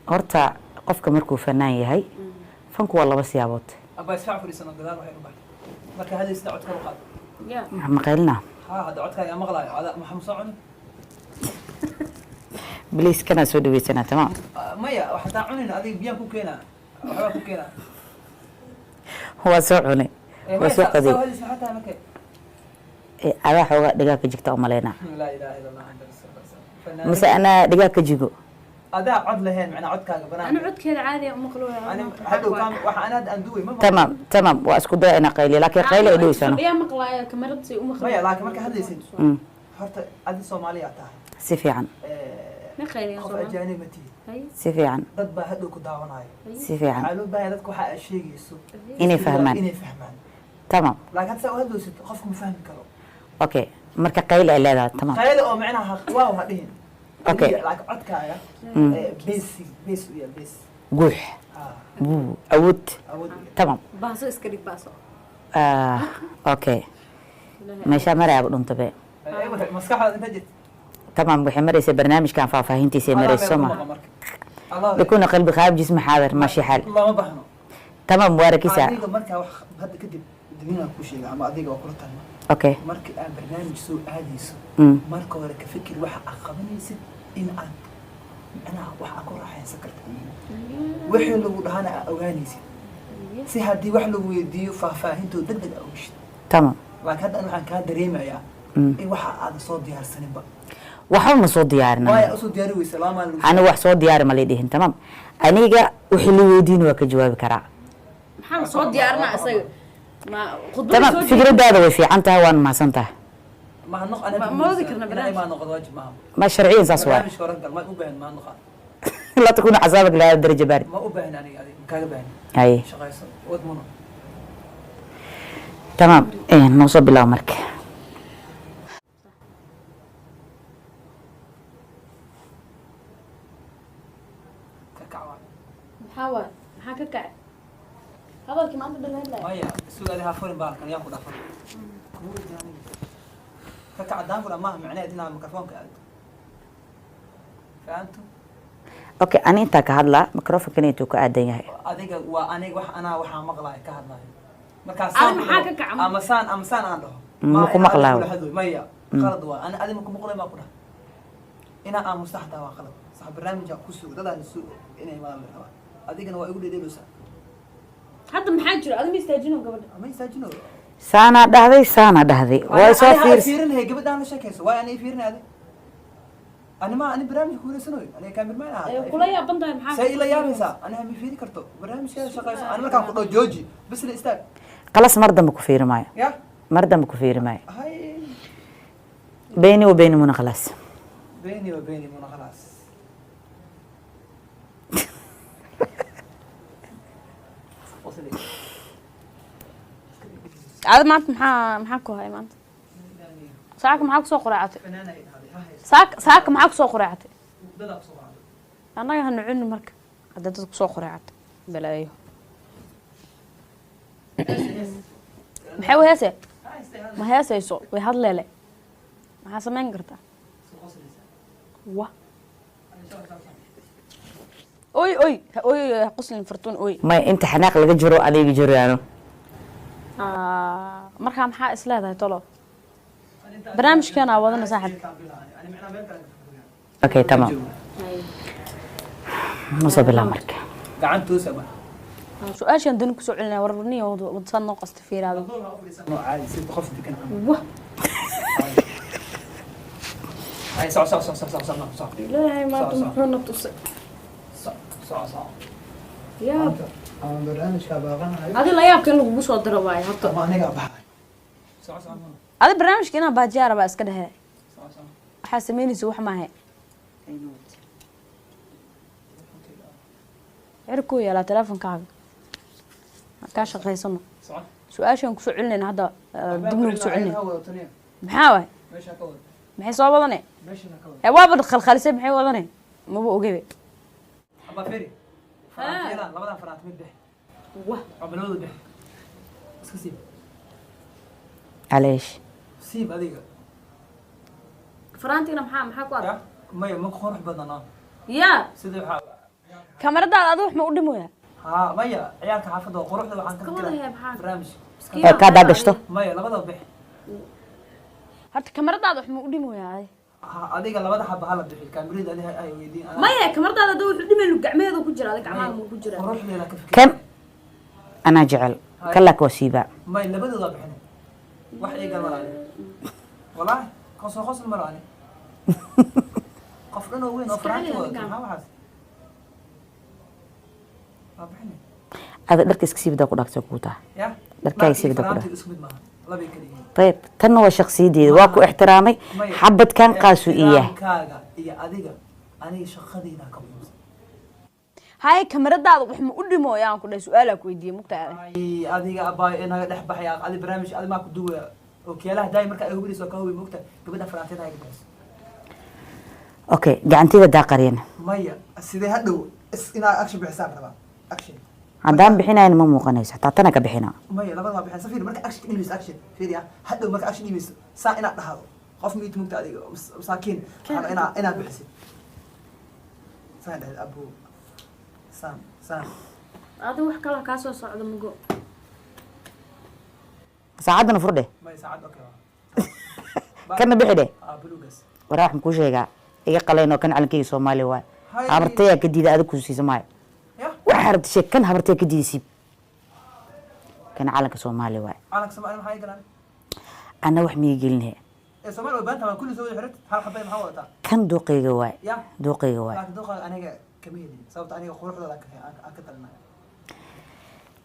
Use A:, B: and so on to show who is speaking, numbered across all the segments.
A: Horta qofka markuu fanaan yahay, fanku waa laba siyaabood.
B: Abaa, isfac fadhiisano, gadaal waxay u baxday marka hadlaysna codka u qaad.
A: Maqaylina.
B: Ha, hadda codkaaga maqlaayo ada maxaa soo cuni?
A: Please, kanaa soo dhaweysanaa, tamaam.
B: Maya, hataa cunin, adiga biyaan ku keenaa, waxbaa ku keenaa.
A: Waa soo cunay, waa soo qaday.
B: Hadlays maxaa tahay markay?
A: Adaa xoogaa dhigaa ka jigta umaleynaa.
B: Laa ilaaha illa Allah, anta rasuul.
A: Mise anaa dhigaa ka jigo?
B: Adaa cod lahayn, macnaa codkaaga
C: Ana
B: banaan.
C: Codkeeda caadi ah uma maqlooya.
B: Ani hadhow kaam waxa ana hadda aan duway ma maqlo.
A: Tamaam, waa isku daya inaa qayliyo, laakiin qayli ay dhoweysano.
C: Yaa maqlaaya kamarad si u maqlaya.
B: Maya, laakiin marka hadlaysid, horta adi Soomaaliya tahay.
A: Si fiican.
C: Ma qayliyan.
B: Qof
C: Soomaali.
B: Ajaanib ma tihi.
A: Si fiican.
B: Dad baa hadhow ku daawanayo.
A: Si fiican.
B: Waxaa loo baahan dadka waxa aad sheegayso
A: inay fahmaan.
B: Inay fahmaan.
A: Tamaam.
B: Laakiin hadda saa u hadlaysid, qofku ma fahmi karo.
A: Okay, marka qayli ay leedahay, tamaam.
B: Qaylo oo macnaha waaw ha dhihin.
A: Okay.
B: Keliya, laakiin codkaaga basic base u yaal base.
A: Guux.
B: Ha.
A: Buu awood.
B: Awood u yaal.
A: Tamaam.
C: Baaso iska dhig, baaso.
A: Ah, okay, meeshaa marayaaba dhuntabe.
B: Maskaxdaada inta jirta.
A: Tamaam, waxay maraysa barnaamijkan faahfaahintiisa maraysa, soo ma?
B: Marka Allah.
A: بيكون قلبي خاب، جسمي حاضر، ماشي حال.
B: Looma baahno.
A: تمام، واركيسا.
B: Adiga markaa wax hadda kadib dadweynaha ku sheega ama adiga waa kula talma.
A: Okay.
B: Marka aad barnaamij soo aadayso, marka hore ka fikir waxa aad qabanaysid, in aad macnaha wax aad ku raaxaysan karto, wixii lagu dhahana aad ogaanaysid, si haddii wax lagu weydiiyo faahfaahintooda deg deg aa ogeshid. Laakiin hadda ani waxaan kaa dareemayaa in waxa aadan soo diyaarsaninba.
A: Waxba ma soo diyaarin.
B: Waaya usoo diyaari weysa 2 maalin lagu
A: Ani wax soo diyaari ma lay dhihin. Tamaam, aniga wixii la weydiin waa ka jawaabi karaa.
C: Maxaa la soo diyaarinaa isaga? Ma khudbada
A: Tamaam.
C: Soo
A: Fikradaada way fiican tahay, waan mahadsan tahay.
B: Mahadnaq aniga.
C: Ma wadi karna barnaamij.
B: Mahadnaqod waajib maaha.
A: Ma sharciyan saas waay.
B: Barnaamijka hore gal, ma u baahin mahadnaqa.
A: لا تكون عذابك لهذا الدرجة بارد.
B: Ma u baahin aniga, adiga kaaga baahin.
A: Haye.
B: Shaqayso, wad muno.
A: Tamaam, noo soo bilaabo marka.
B: Ka kac waa.
C: Maxaa waay? Maxaa ka kacay hadalkii maanta dhan hadlaya?
B: Maya, suga, adiga ha furin baalkan, yaa ku dhafan kuma weydiin aniga. Ka kac haddaan ku dhaha maaha macnaheed inaad mikrofoonka aado, fahamtu?
A: Okay, ani intaa ka hadlaa, microfonkan intuu ka aadan yahay.
B: Adiga waa aniga wax anaa waxaa maqlaaya ka hadlaayo markaa.
C: Adi
B: Saan
C: maxaa ka kaca?
B: Ama saan ama saan aan dhaho.
A: Ma ku maqlaayo.
B: Kula hadlooy. Maya, qalad waa ani adi ma ku maqlay, maa ku dhaha inaa aamusta xataa waa qalad. Sax, barnaamijaa ku sugo, dadaan su inay imaadaan la rabaa, adigana waa igu dhedheeleysaa.
C: Hadda maxaa jiro? Adi ma istaajino gabadha.
B: Ma istaajino.
A: Saanaa dhahday, saanaa dhahday, way soo fiirs.
B: Fiirinaya gabadhaan la sheekayso waay, ani fiirinay adi ani ma ani barnaamijka kuwareysanayo, aniga cameraman
C: Ee,
B: ahaa.
C: Kula yaaban tahay maxaa?
B: Say ila yaabaysaa? Ani ma fiiri karto barnaamijkeeda shaqayso, ani markaan ku dhaho jooji bas la istaag.
A: Qalas, mar dambe ku fiiri maayo.
B: Ya.
A: Mar dambe ku fiiri maayo.
B: Hay.
A: بيني وبين منى خلاص.
B: بيني وبيني منى خلاص. وصلي.
C: Ada maanta maxaa ku hay maanta? Saaka maxaa kusoo quraacatay?
B: فنانة هذه ها هي.
C: Saaka maxaa kusoo quraacatay?
B: بدأ بسرعة.
C: Annaga hanu cuni marka hadda dad kusoo quraacatay balaayo. Maxay u heesee? Ma heesayso, way hadleele. Maxaa samayn kartaa? Wa oy oy ha oy, ha quslin, Fartuun, oy.
A: May, inta xanaaq laga jiro adiga jiraano.
C: Ah, markaa maxaa is leedahay tolo? Barnaamijkeena wadana, saaxib.
A: Okay, tamaam, noo soo bilaabo marka.
B: Gacantuusa ba.
C: Su-aashaan dani kusoo celinaya, warniyo wadsaad noo qasta fiiraado.
B: عادي si qof degan.
C: Wah.
B: Ay, soco soco soco soco soco soco.
C: Ilaahay maanta
B: Soco, soco.
C: muxuuna tusay?
B: Soco soco soco.
C: Yaab.
B: Aan barnaamijka baaqanayo.
C: Adi la yaabka in lagugu soo diro waaye horta.
B: Ama aniga baxay, soco soco.
C: Adi barnaamijka inaa baajiyaa rabaa, iska dhehe.
B: Soco soco.
C: Waxaa samaynaysa wax maahe. Cirkuu yeelaa teleefonkaaga kaa shaqaysano.
B: Soco.
C: Su-aashaan kusoo celinayna hadda, dibna kusoo celinayna.
B: Ha wadato niya.
C: Maxaa waay?
B: Meesha ka wada.
C: Maxay soo wadane?
B: Meesha ka wada.
C: Ee, waaba khalkhalisay, maxay wadane? Maba ogebe.
B: Ama feri faraantiyadan, labadan faraanti mid bix.
C: Wah.
B: Ama labada bix, iska siib.
A: Caleesh.
B: Siib adiga.
C: Faraantigana maxaa ku
B: Ya maya, ma qurux badana.
C: Ya.
B: Sida waxaa
C: Kamaradaada adu wax ma u dhimoyaa?
B: Haa, maya, ciyaalka xaafadda waa quruxda, waxaan ka
D: Iska wada
B: fikiraa
D: hee, maxaa?
B: barnaamij.
A: Ee kaadaa gashto.
B: Maya, labadaba bix.
C: Horta kamaradaada wax ma u dhimoyaa adi?
B: Ha, adiga labada xaba hala bixi kaamirada, adiga ay weydiin
D: Maya, kamaradaada hadda wuxuu dhimay gacmeedu ku jira, adiga gacmaha muu ku jira?
B: Quruxdeeda ka fikir.
A: Kan anaa jecel kalaak waa siibaa.
B: Maya, labadooda bixin, wax iigal malaani, wallaahi qosol qosol malaani, qof dhan oo weyn oo
D: Iska
B: faraanti
D: celi
B: wadato.
D: adiga.
B: Maxaa waxaas waa bixin.
A: Ada dharka iska siibdaa ku dhaagtay kuu taha.
B: Ya.
A: Dharkaaga sibida ku
B: Faraantiga isku mid maaha, labay kala yihiin.
A: Ayib, tanna waa shakhsiyadeeda, waa ku ixtiraamay.
B: Maya,
A: xabadkan qaasuu iyahay.
B: Ixtiraamkaaga iyo adiga, aniga shaqadiina ka muhiimsan.
C: Haye, kamaradaada wax ma u dhimoyaa aan ku dhahay? Su-aalaa ku weydiiyey mugtaa.
B: Ay, adiga abaay inaga dhex baxaya, adi barnaamij adi maa ku duwaya ookiyaalaha daay marka ay hubinayso ka hubi mogta gabadha faraanteeda ay gabayso.
A: Okay, gacantida daa qariyana.
B: Maya, sidee hadhow inaa action bixisaan rabaa, action.
A: Haddaan bixinayn ma muuqanayso, xataa tana ka bixina.
B: Maya, labada waa bixin safiir marka action ka dhiibayso, action fiiriya hadhow marka action dhiibayso saa inaad dhahdo qof miit mugta adiga masaakiin waxaa inaad bixisid saan dhahid abu saan saan.
D: Adiga wax kala kaa soo socda mugo.
A: Saacaddana fur dheh.
B: Maya, saacad okay waa.
A: Kana bixi dheh.
B: Ah, buluugas.
A: Waraa, waxaan kuu sheegaa iga qalayn oo kan calankeyga Soomaaliya waay.
B: Hay.
A: Habartayaa ka diida, adig ku siisa maayo.
B: Ya.
A: Waxaa rabta sheeg, kan habartayaa ka diida, siib kan calanka Soomaaliya waay.
B: Calanka Soomaaliya maxaa galaan?
A: Anna wax miiga gelinhe.
B: Ee Soomaaliya waa baanta, waa kulli soo wada xirat, hal xabay maxaa wadataa?
A: Kan duuqayga waay.
B: Ya.
A: Duuqayga waay.
B: Laakiin duqa aniga kama helin, sababta aniga quruxdooda aan ka talinaya.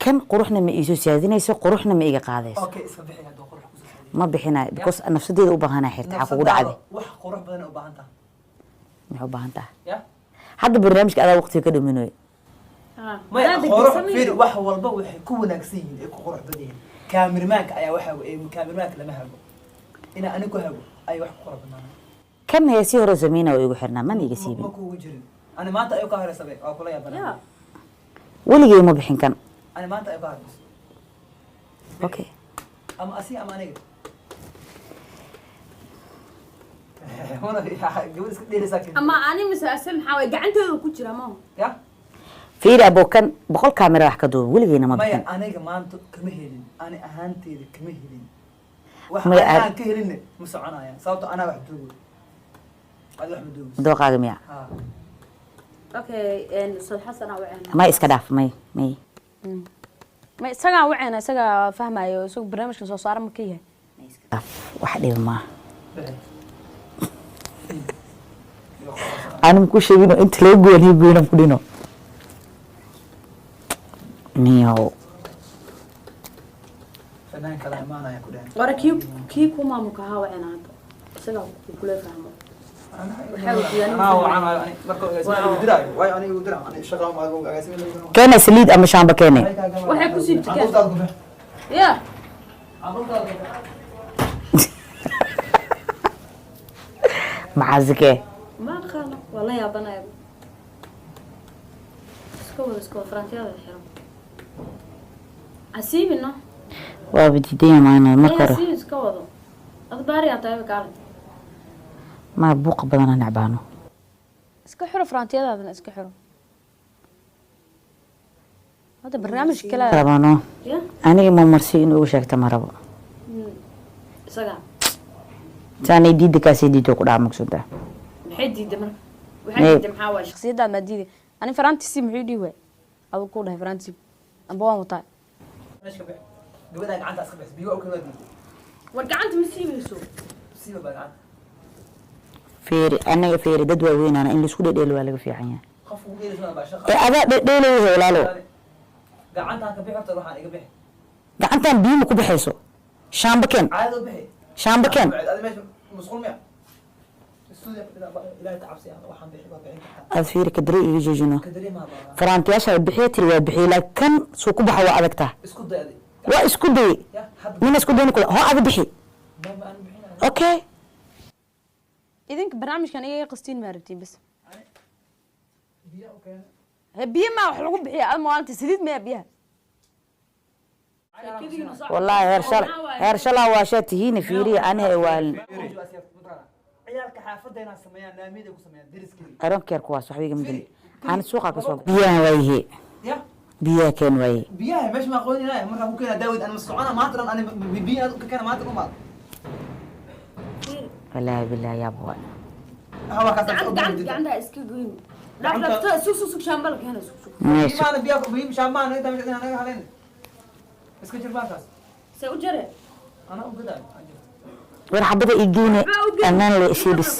A: Kan quruxna ma iisoo saadinayso, quruxna ma iga qaadayso.
B: Okay, iska bixi hadduu qurux kusoo saadiyo.
A: Ma bixinayo because nafsadeeda u baahanaa xirta xaa kugu dhacday.
B: Wax qurux badan ay u baahan tahay.
A: Maxay u baahan tahay?
B: Ya.
A: Hadda barnaamijka adaa waqtiga ka dhuminayo.
B: Maya, qurux fiiri, wax walba waxay ku wanaagsan yihiin ay ku qurux badan yihiin kaamirmaanka ayaa waxa ee kaamirmaanka lama hago, inaa aniga ku hago ay wax ku qurux badnaanaan.
A: Kan heesii hore sameyna waa igu xirnaa, mana iga siibin.
B: Ma kuugu jirin, ani maanta ayuu ka horeysaday, waa kula yaabana.
D: Ya.
A: Weligay ma bixin kan.
B: Ani maanta ayuu ka horeysa.
A: Okay.
B: Ama asiga ama aniga. Wana gabadh iska dheeraysaa keentay.
D: Ama ani mise ase, maxaa waay gacantooda ku jira maaha?
B: Ya.
A: Fiiri abo, kan 100 kaamira wax ka duuba, weligeyna ma
B: Maya,
A: bixin.
B: Aniga maanta kama helin, ani ahaanteyda kama helin wax.
A: Maya,
B: ani aan ka helinne ma soconayaan, sababto anaa wax duugo, adi wax ma duugayso.
A: Dooqaaga miya?
B: Ha.
D: Okay, Ustaad Xasan aa waceen.
A: May, iska dhaaf, may, may.
C: Ma isagaa waceena, isagaa fahmayo, isagu barnaamijkan soo saara ma ka yahay?
A: Dhaaf, wax dhiba maaha.
B: Bixi.
A: Aanan ku sheegino inta laga gooniyo goynan ku dhino niyow.
B: Fanaan kala imaanaya ku dhehen.
D: Wara, kii ku maamulka ahaa waceen hadda, isagaa kule fahmo.
B: Anaa wacanayo ani marka agaasime igu diraayo, waayo ani igu diraa, ani shaqa ma agaasime igu diraayo.
A: Keene saliid ama shaamba keene.
D: Waxay ku siibteen.
B: Carruurtaada ku bix.
D: Ya.
B: Carruurtaada ku bix.
A: Maxaa sikee?
D: Ma aqaano, waa la yaabanaya. Iska wada, iska wada, faraantiyada xiro, hasiibino.
A: Waaba diidaya maana marka hore.
D: Hasiibin, iska wado, ad baariyaa tahay kaale.
A: Ma buuqa badana necbaano.
C: Iska xiro faraantiyadaadana, iska xiro hadda barnaamij kale.
A: Rabano.
D: Ya.
A: Aniga ma marsi inuu igu sheegta ma rabo.
D: Isagaa.
A: Saanay diidda kaasii diido ku dhaca maqsuuda.
D: Maxay diiday marka? Waxay
A: Nee.
D: diiday maxaa waay?
C: Shakhsiyaddaad maa diiday? Ani faraantisi muxuu dhihi waay? Adigu ku dhahay faraantisi amba waan wataa.
B: Meesha ka bix, gabadha gacanta iska bix, biyo u kala diiday.
D: War gacanta ma siibayso.
B: Siiba baa gacanta.
A: Fiiri, anaga fiiri, dad waaweynaana in laisku dhedheelo waa laga fiican yahay.
B: Qof ugu dheeraysa baa shaqa.
A: Ee adaa dhedheelaysa walaalo.
B: Gacantaan ka bixi horta, waxaan iga bixi.
A: Gacantan biyuma ku baxayso, shaamba keen.
B: Caado bixi.
A: Shaamba keen.
B: Adi meesha musqul miya? Studio ilaahay ka cabsi, waxaan bixi waa bixin kartaa.
A: Aad fiiri, kadare iga joojino.
B: Ka dareemaa baa.
A: Faraantiyaasha bixiya tiri, waa bixiye, laakiin kan suu ku baxa waa adagtaa.
B: Isku day adi.
A: Waa isku dayey.
B: Ya hadda.
A: Nina isku dayni kula hoo ada bixi.
B: Ma aan bixinaa.
A: Okay.
C: Idinka barnaamijkan iyaga qastiin maa rabtiin bas.
B: Biyo u keena.
C: He, biyo maa wax lagu bixiya? Ad maalinta saliid maya biyaha?
A: Wallaahi heer shala, heer shalaa waa shaa tihiina, fiiriya aniha waalin.
B: Ciyaalka xaafadda inaan sameeyaan, laamiyada ku sameeyaan deriskeyga.
A: I don't care, kuwaas waxba igama gelin. Aan suuqa ka soo biyaha waayihe.
B: Ya.
A: Biyaha keen waaye.
B: Biyaha meesha ma aqooninaaya, markaa ku keena daawid aan ma socona maanta dhan ani biyo aad ka keena maanta dhan maad.
A: Wallaahi bilaahi yaab waay.
B: Hawa kaas.
D: Gacanta, gacanta iska goyn. Dhaaf, dhaafta, sug, sug, sug, shaambal keena, sug, sug.
A: Meesha.
B: Biyaha, biyaha, biyo shaambaan inta meesha naga haleen. Iska jir baakaas.
D: See u jare.
B: Ana u gadaa.
A: War xabada ii geene, ammaan le isii dhis.